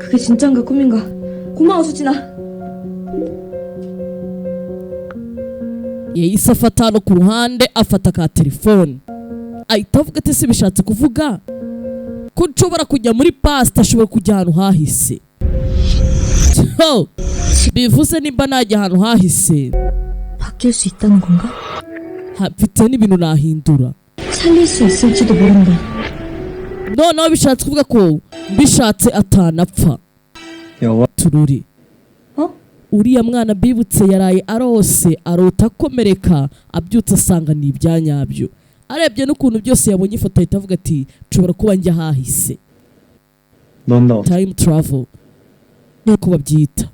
그게 진짠가 꿈인가. 고마워, 수진아. Yahise afata hano ku ruhande, afata ka telefone, ahita avuga ati: "Se bishatse kuvuga ko nshobora kujya muri past, ashobora kujya ahantu hahise?" So, bivuze nimba najya ahantu hahise, 바뀔 수 있다는 건가? Mfite n'ibintu nahindura. 살릴 수 있을지도 모른다. Noneho bishatse kuvuga ko mbishatse atanapfa. 영화 Tururi. 어? Uriya mwana bibutse yaraye arose, arota akomereka, abyutse asanga ni ibya nyabyo. Arebye n'ukuntu byose yabonye ifoto, ahita avuga ati: "Nshobora kuba njya ahahise." 넌 나 Time travel niko babyita.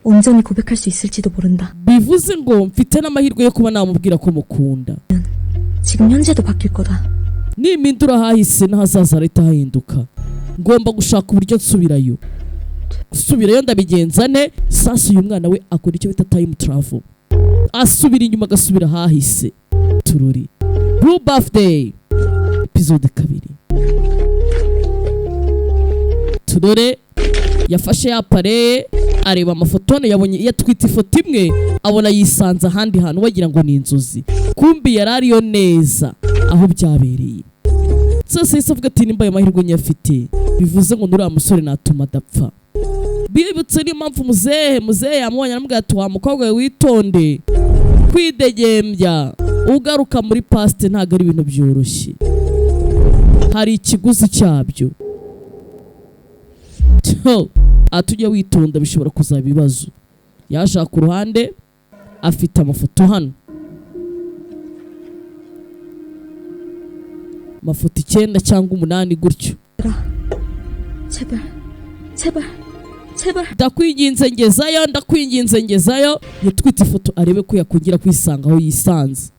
온전히 고백할 수 있을지도 모른다. Bivuze ngo mfite n'amahirwe yo kuba namubwira ko mukunda. 지금 현재도 바뀔 거다. Nimpindura ahahise, n'ahazaza harahita hahinduka. Ngomba gushaka uburyo nsubirayo. Gusubirayo ndabigenza ne? Sasa uyu mwana we akora icyo bita time travel, asubira inyuma, agasubira ahahise. Tururi Blue Birthday episode 2. Turore, yafashe ya pare, areba amafoto hano, yabonye iyo atwite ifoto imwe, abona yisanze ahandi hantu, wagira ngo ni inzozi, kumbi yari ariyo neza aho byabereye. Sasa yahise avuga ati: "Nimba ayo mahirwe nyafite, bivuze ngo nuriya musore natuma adapfa." Bibutse niyo mpamvu muzehe yamubonye aramubwira ati: "Wa mukobwa we, witonde, kwidegembya ugaruka muri past ntabwo ari ibintu byoroshye, hari ikiguzi cyabyo." Cyo, ati: "Ujya witonda, bishobora kuzaba ibibazo." Yashaka ku ruhande, afite amafoto hano, amafoto 9 cyangwa 8 gutyo. 제발, 제발, 제발. Ndakwinginze ngezayo, ndakwinginze ngezayo. Yatwite ifoto arebe ko yakongera kwisanga aho yisanze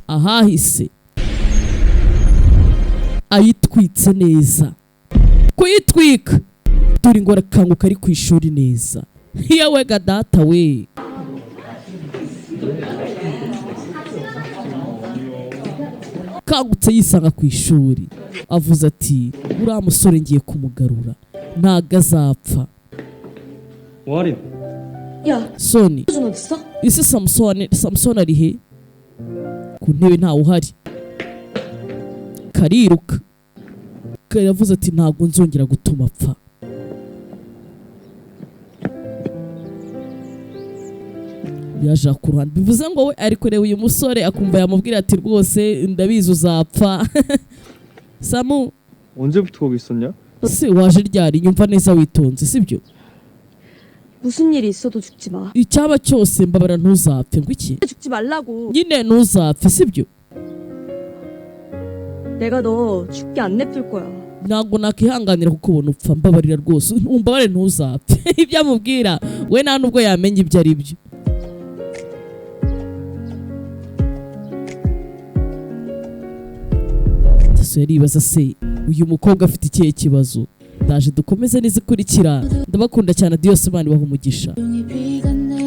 ahahise. Ayitwitse neza, kuyitwika dore ngo arakanguka ari ku ishuri neza. Yewe ga data we! Kangutse yisanga ku ishuri, avuze ati: "Uriya musore ngiye kumugarura, ntago azapfa." 와린. 야, Soni. 준 어딨어? Ese Samusoni, Samusoni ari he? Ku ntebe ntawe uhari. Kariruka, karavuze ati: "Ntabwo nzongera gutuma apfa." Yaje ku ruhande, bivuze ngo we ari kureba uyu musore akumva yamubwira ati: "Rwose ndabizi uzapfa, Samu." 언제부터 거기 있었냐? Se waje ryari? Nyumva neza witonze, sibyo? 무슨 일이 있어도 죽지 마. Icyaba cyose mbabara, ntuzapfe. Ngo iki? 죽지 말라고. Nyine ntuzapfe, sibyo? 내가 너 죽게 안 냅둘 거야. Ntabwo nakwihanganira kukubona upfa, mbabarira rwose, umbabare, ntuzapfe. Ibyo amubwira we nta nubwo yamenya ibyo ari byo. Daso yaribaza: se uyu mukobwa afite ikihe kibazo? Ndaje dukomeze n'izikurikira. Ndabakunda cyane, diyose, Imana ibaha umugisha. 조용히 비가